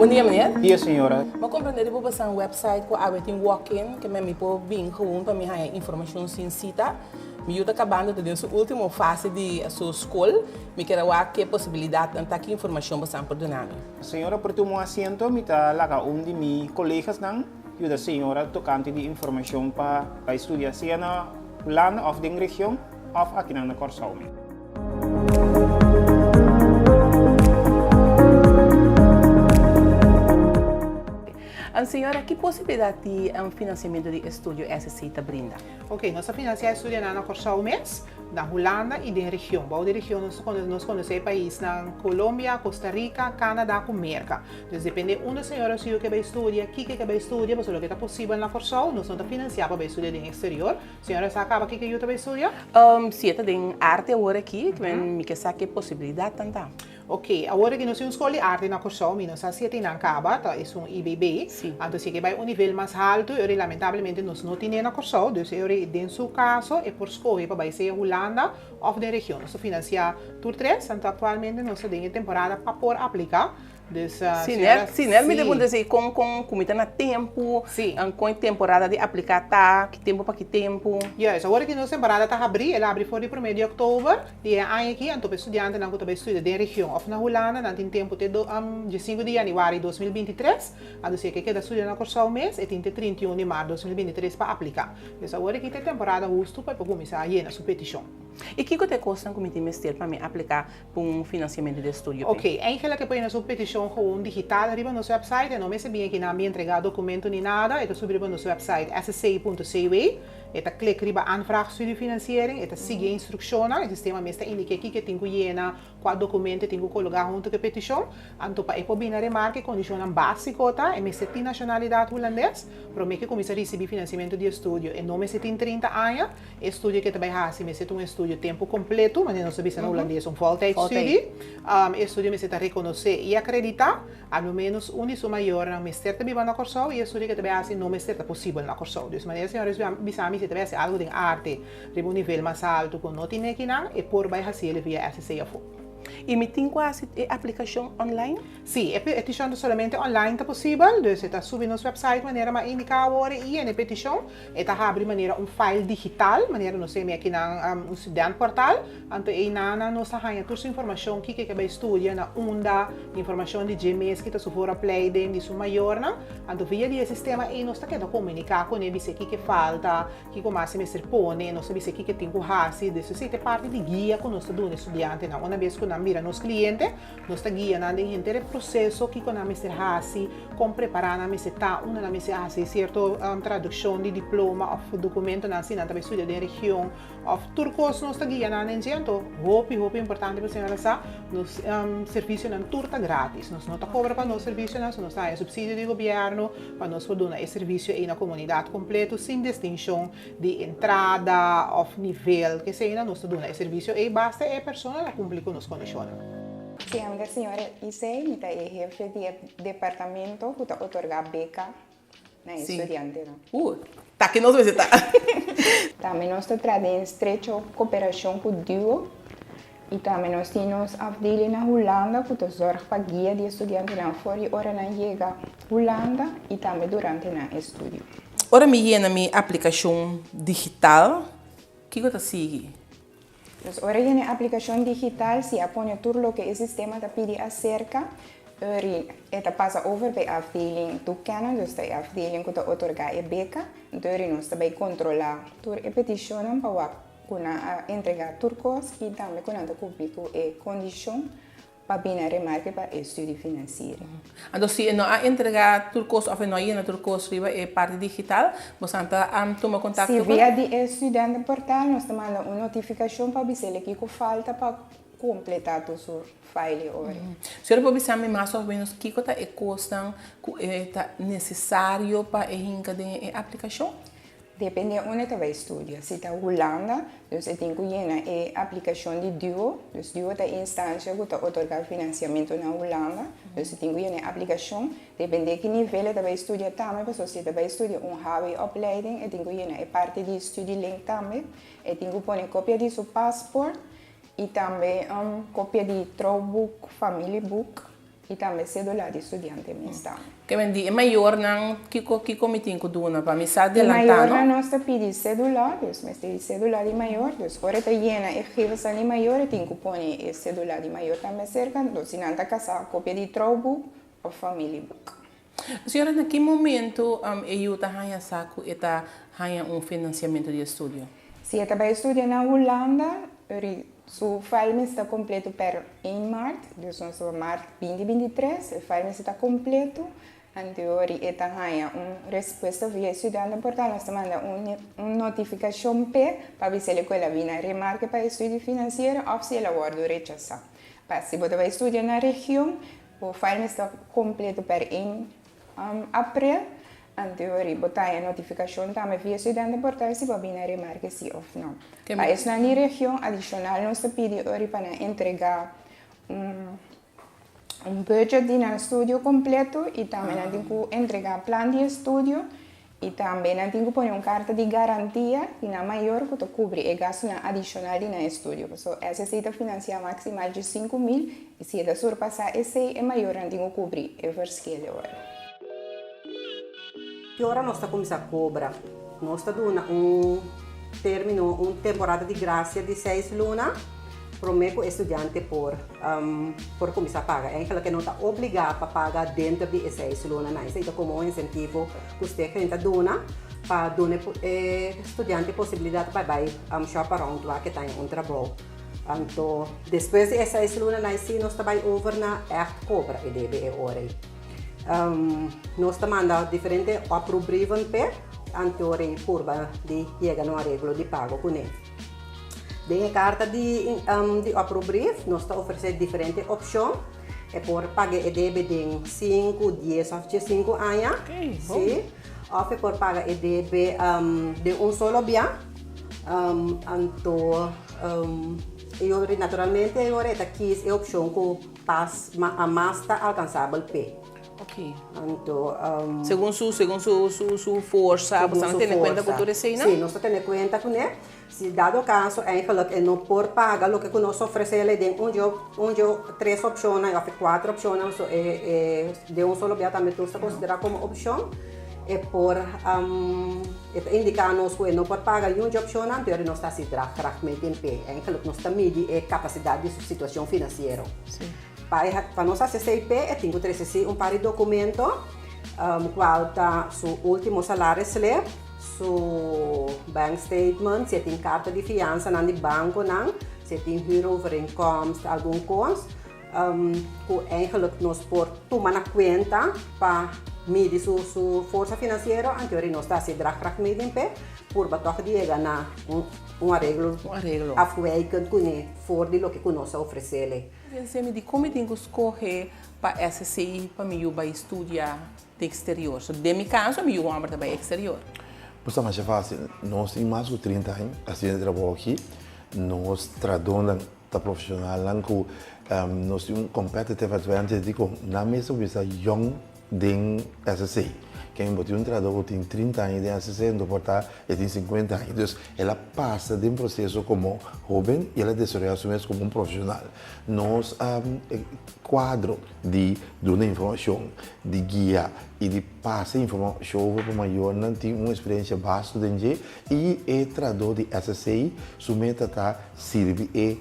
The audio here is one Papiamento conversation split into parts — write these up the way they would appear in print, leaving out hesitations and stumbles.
Bon dia meneer. Dia señora. Mi a comprende di bo basa un website cu awe tin walk-in ke men mi por bin gewoon pa mi haya informacion sin cita. Mi yu ta cabando ta den su ultimo fase di su scol. Mi kier a wak ke posibilidadnan ta ki informacion bosan por duna mi. Señora por tuma un asiento mi ta laga un di mi colegasnan yuda señora tocante di informacion pa bay studia sea na Hulanda of den region of akinan na Corsou mes. Señora, ki posibilidad di financiamento di estudio SSC ta brinda? Ok, nos ta financia estudionan na Corsou mes, na Hulanda y den region. Bou di region nos nos conoce e paisnan Colombia, Costa Rica, Canada cu Merca. Dus depende unda señora su yu ke bay studia, kiko e ke bay studia, pasobra loke ta posibel na Corsou nos no ta financia pa bay studia den exterior. Señora sa caba kiko e yu ta bay studia? Si e ta den arte awor aki, mi ke sa ke posibilidadnan ta. Ok, awor aki nos tin un skol di arte na Kòrsou, mi no sa si e tin nan kaba, ta esun IBB. Sí. Anto si e ke bai un nivel mas haltu, e ora lamentablemente nos no tin'é na Kòrsou, dus e ora den su kaso e por skohe pa bai sea Hulanda òf den region. Nos ta finansiá tur tres, anto aktualmente nos ta den e temporada pa por apliká. Dus Sí, nel, sí, nel mi ta puntra esei kon kon ku mi ta na tempu, Sí. kon e temporada di apliká ta, ki tempu pa ki tempu. Juist, awor aki nos temporada ta habrí, el a habrí for di promé di òktober di e aña aki, anto pa e studiantenan ku ta bai studia den region òf na Hulanda, nan tin tempu te do diesinku di yanüari 2023, anto si e ke keda studia na Kòrsou mes, e tin te 31 di mart 2023 pa apliká. Dus awor aki ta e temporada hustu pa e por kuminsá yena su petishon. I kiko ta e kosnan ku mi tin mester pa mi apliká Pa un financiamento di estudio p'e. Ok, eigenlijk e por yena su peticion gewoon digital riba nos website, e no mester bin aki nan mi entrega documento ni nada, e ta subi riba nos website ssc.cw, e ta click riba aanvraag studiefinanciering, e ta sigui e instruccionnan, e sistema mes ta indica kiko e tin cu yena, cua documento e tin cu cologa hunto cu e peticion, anto pa e por bin na remarca e condicionnan basico ta, e mester tin nacionalidad Hulandes, prome cu e cuminsa ricibi financiamento di estudio e no mester tin 30 aña, E estudio ke ta bai hasi mester ta un estudio tempu kompletu, manera nos ta bisa na hulandes un voltijdstudie. E estudio mester ta rekonosé i akreditá. A lo ménos un di su mayornan mester ta biba na Kòrsou i e estudio ke ta bai hasi no mester ta posibel na Kòrsou. Dus manera señor bisa mi si ta bai hasi algu den arte riba un nivel mas altu ku no tin nekinan, e por bai hasi el via SSC afó. I mi tin ku hasi e aplikashon online? Sí, e petishon ta solamente online ta posibel, dus e ta subi nos website manera mi a indiká awor i yena e petishon. E ta habri manera un file digital, manera nos hemi akinan un studentportal, anto einan nos ta haña tur su informashon kiko e ke bai studia, na unda, informashon di dje mes ki ta su vooropleiding, di su mayornan. Anto via di e sistema ei nos ta keda komuniká kuné, bis'é kiko e falta, kiko mas e mester pone, nos ta bis'é kiko e tin ku hasi. Dus esei ta e parti di guia ku nos ta duna e studiantenan. Una bes ku nan bira nos kliente, Nos ta guia nan den henter e proseso, kiko nan mester hasi, kon prepará nan mester ta, unda nan mester hasi sierto tradukshon di diploma òf dokumentonan si nan ta bai studia den region òf tur kos nos ta guia nan den dje. Anto hopi hopi importante pa señora sa, nos servisionan tur ta gratis. Nos no ta kobra pa nos servisionan, so nos ta haña supsidio di gobièrnu pa nos por duna e servisio ei na komunidat kompleto sin distinshon di entrada of nivel keseinan nos ta duna e servisio ei basta e persona ta kumpli ku nos kondishonnan. Si ami ta señora Isey, mi ta e hefe di e departamento ku ta otorgá beka na e studiantenan. Ta ki nos mester ta. Tambe nos ta traha den estrecho koperashon ku duo i tambe nos tin nos afdeling na Hulanda ku ta zòrg pa guia di e studiantenan for di ora nan yega Hulanda i tambe durante nan estudio. Ora mi yena mi aplikashon digital, kiko ta sigui? Dus ora yena e aplikashon digital, si a pone tur loke e sistema ta pidi aserka, ori e ta pasa over pa e afdeling toekennen, dus ta e afdeling ku ta otorgá e beka, anto ori nos ta bai kontrolá tur e petishonnan pa wak ku nan a entregá tur kos i tambe ku nan ta kumpli ku e kondishon Pa bini a remarke pa e studiefinanciering. Anto si e no a entrega tur kos of e no a yena tur kos riba e parti digital, bosan ta tuma kontakto Si ku. via di e studentenportal nos ta manda un notifikashon pa bis'el kiko falta pa kompletá tur su file ori. Señor por bisa mi mas of menos kiko ta e kosnan ku e ta nesesario pa e hinka den e aplikashon? Depende unda ta bai studia. Si ta Hulanda, dus e tin ku yena e aplikashon di duo. Dus duo ta e instansha ku ta otorgá finansiamentu na Hulanda. Dus e tin ku yena e aplikashon. Depende ki nivel e ta bai studia tambe, pasobra si e ta bai studia un hbo-opleiding e tin ku yena e parti di studielink tambe. E tin ku pone kopia di su pasport i tambe kopia di trouwboek, familieboek. I tambe cédula di studiante mes tambe. Ke men di e mayornan kiko kiko mi tin ku duna pa mi sa Di delantá no? mayornan nos ta pidi cédula, dus mester di cédula di mayor, dus ora e ta yena e gegevensnan di mayor e tin ku pone e cédula di mayor tambe serka, dus si nan ta kasá kopia di trouwboek òf familieboek. Señora na ki momento e yu ta haña sa ku e ta haña un finansiamentu di estudio? Si e ta bai studia na Hulanda, su file mester ta kompleto per 1 maart, dus nos ta maart 2023, e file mester ta kompleto, anteori e ta haña un respuesta via e studentenportal, nos ta manda un un notifikashon p'e pa bis'el ku el a bini a remarke pa e studio finansiero òf si el a wòrdu rechasá. Pa si bo ta bai studia na region, Bo file mester ta completo per 1 april. Anteori bo ta haña notificacion tambe via studentenportal si bo a bini a remarke si of no. Pa esnan di region adicional nos ta pidi ori pa nan entrega un un budget di nan studio completo y tambe nan tin cu entrega plan di estudio I tambe nan tin ku pone un karta di garantia di nan mayor ku ta kubri e gastunan adishonal di nan estudio. Pasobra SSI ta finansiá maksimal dje 5000 i si e ta surpasá esei e mayornan tin ku kubri e verschil awor. Ki ora nos ta kuminsá kobra? Nos ta duna un término, un temporada di grasia di seis luna promé ku e studiante por por kuminsá paga. Eigenlijk e no ta obligá pa paga denter di e seis lunanan. Esei ta komo un insentivo ku stichting ta duna pa duna e studiante posibilidat pa bai shop around wak e ta un trabou. Anto despues di e seis lunanan si nos ta bai over na ègt kobra e debe e ora ei. Nos ta manda diferente oproepbrieven p'e anto ora ei purba di yega na un areglo di pago kuné. Den e karta di di oproepbrief nos ta ofresé diferente opshon. E por paga e debe den sinku, dies òf diesinku aña. Sí. Òf e por paga e debe den un solo bia. Anto e ora naturalmente e ora e ta kis e opshon ku pas mas ta alkansabel p'e. Ok. Anto. Segun su segun su su su forsa, Segun boso su a tene kuenta ku forsa. tur eseinan? Sí, nos ta tene kuenta kuné. Si dado caso eigenlijk e no por paga loke cu nos ofrecele den un dje un dje tres opcionnan of e cuatro opcionnan so e e den un solo bia tambe tur ta considera como opcion e por e ta indica nos cu e no por paga niun dje opcionnan pero nos ta haci draagkracht meting p'e eigenlijk nos ta midi e capacidad di su situacion financiero. Pa e pa nos haci esey p'e e tin cu trece si un par di documento cual ta su ultimo salarisslip, Su bank statement, si e tin karta di fiansanan di bankonan, si e tin huurovereenkomst, algun kos ku eigenlijk nos por tuma na kuenta pa midi su su forsa finansiero, anto nos ta hasi draagkrachtmeting p'e purba tòg di yega na un areglo afwijkend kuné for di loke ku nos a ofresele. Pensé mi dikon mi tin ku skohe pa SCI pa mi yu bai studia Di exterior. So den mi caso mi yu homber ta bay exterior. Pues ta masha fácil. Nos tin mas ku 30 aña hasiendo e trabou aki. Nos trahadónan ta profeshonalnan ku nos tin un competitive advantage dikon nan mes ta kuminsá yòn den SSC. Ken bo tin un trahadó ku tin 30 aña den SSC no por ta e tin 50 aña. Dus el a pasa den proseso komo hóben i el a desaroyá su mes komo un profeshonal. Nos kuadro di duna informashon, di guia i di pasa informashon over pa mayornan tin un eksperensia basto den dje i e trahadó di SSA su meta ta sirbi e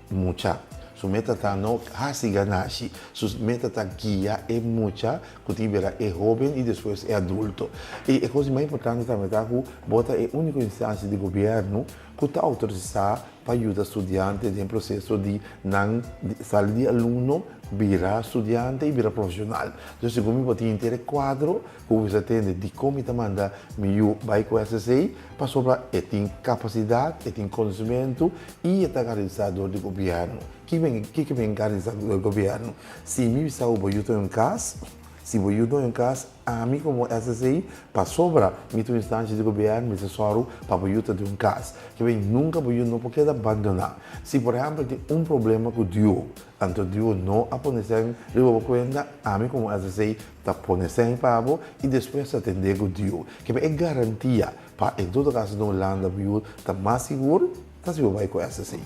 mucha. Su meta ta no hasi ganashi, su meta ta guia e mucha ku tin bira e hóben i despues e adulto. I e kos di mas importante tambe ta ku bo ta e úniko instansia di gobièrnu ku ta outorisá pa yuda studiante den proseso di nan sali di alumno bira studiante i bira profeshonal. Entonces segun mi bo tin henter e kuadro ku bo bisa tende dikon mi ta manda mi yu bai ku SSA pasobra e tin kapasidat, e tin konosementu i e ta garantisá dor di gobièrnu. Kiko ben garantisá dor di gobièrnu? Si mi bisa ku bo yu ta un kas, si bo yu ta un kas, Ami komo SSI, pasobra mi ta un instansha di gobièrnu, mi ta sòru pa bo yu ta den un kas. Kebei nunka bo yu no por keda bandoná. Si por ehèmpel tin un problema ku Duo, anto Duo no a pone sèn riba bo kuenta, ami komo SSI ta pone sèn pa bo i despues ta atendé ku Duo. Kebei e garantia pa en todo kaso na Hulanda bo yu ta mas sigur ta si bo bai ku SSI.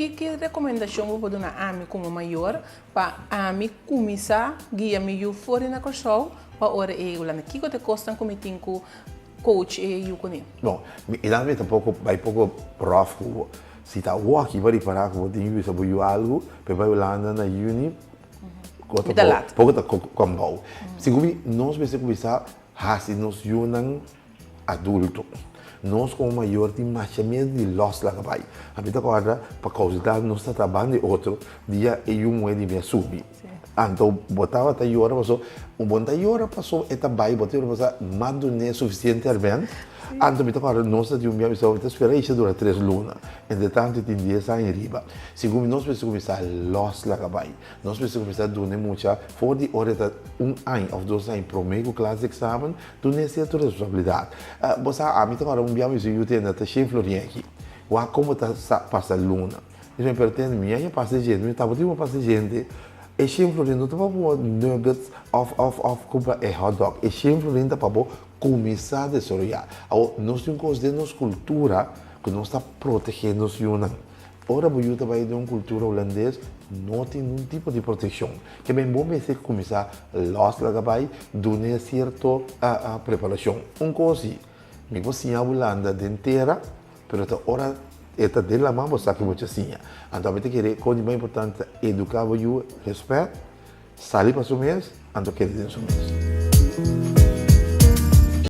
Ki ki rekomendashon bo por duna ami komo mayor pa ami kuminsá guia mi yu for di na Kòrsou pa ora e Hulanda? Kiko ta e kosnan ku mi tin ku coach e yu kuné? Bon, mi edat mi ta poko bai poko rough ku bo. Si ta awor aki bo ripará ku bo tin yu bisa bo yu algu pa e bai Hulanda na yüni, Mi ta lat. Poko ta kòmbou. Segun mi nos mester kuminsá hasi nos yunan adulto. Nos komo mayor tin masha miedu di lòs laga bai. Ami ta kòrda pa kousa nos ta trabando e otro dia e yu muhé di mi a subi. Anto bo tabata yora paso bo no ta yora paso e ta bai bo ta yora paso m'a dun'é sufisiente arment. Anto mi ta kòrda nos ta tin un bia mi ta spera isha dura tres luna. Entre tanto e tin dies aña riba. Segun mi nos mester kuminsá lòs laga bai. Nos mester kuminsá duna e mucha for di ora e ta un aña òf dos aña promé ku klas di eksamen, dun'é sierto responsabilidat. Bo sa, ami ta kòrda un bia mi su yu tende ta shen florin aki. Wak komo ta pasa luna. Mi ta pero tende mi aña pasa djente, mi tabatin por pasa djente. E shen florin no ta pa bo nuggets òf òf òf kumpra e hotdog. E shen florin ta pa bo kuminsá desaroyá. Awor, nos tin un kos den nos kultura ku nos ta protegé nos yunan. Ora bo yu ta bai den un kultura hulandes, no tin ningun tipo di protekshon. Ke men bo mester kuminsá lòs laga bai, dun'é sierto preparashon. Un kos si, mi por siña Hulanda den tera, pero ta ora e ta den laman bo sa ke bo ta siña. Anto ami ta kere kos di mas importante ta eduká bo yu rèspèt, sali pa su mes, anto kere den su mes.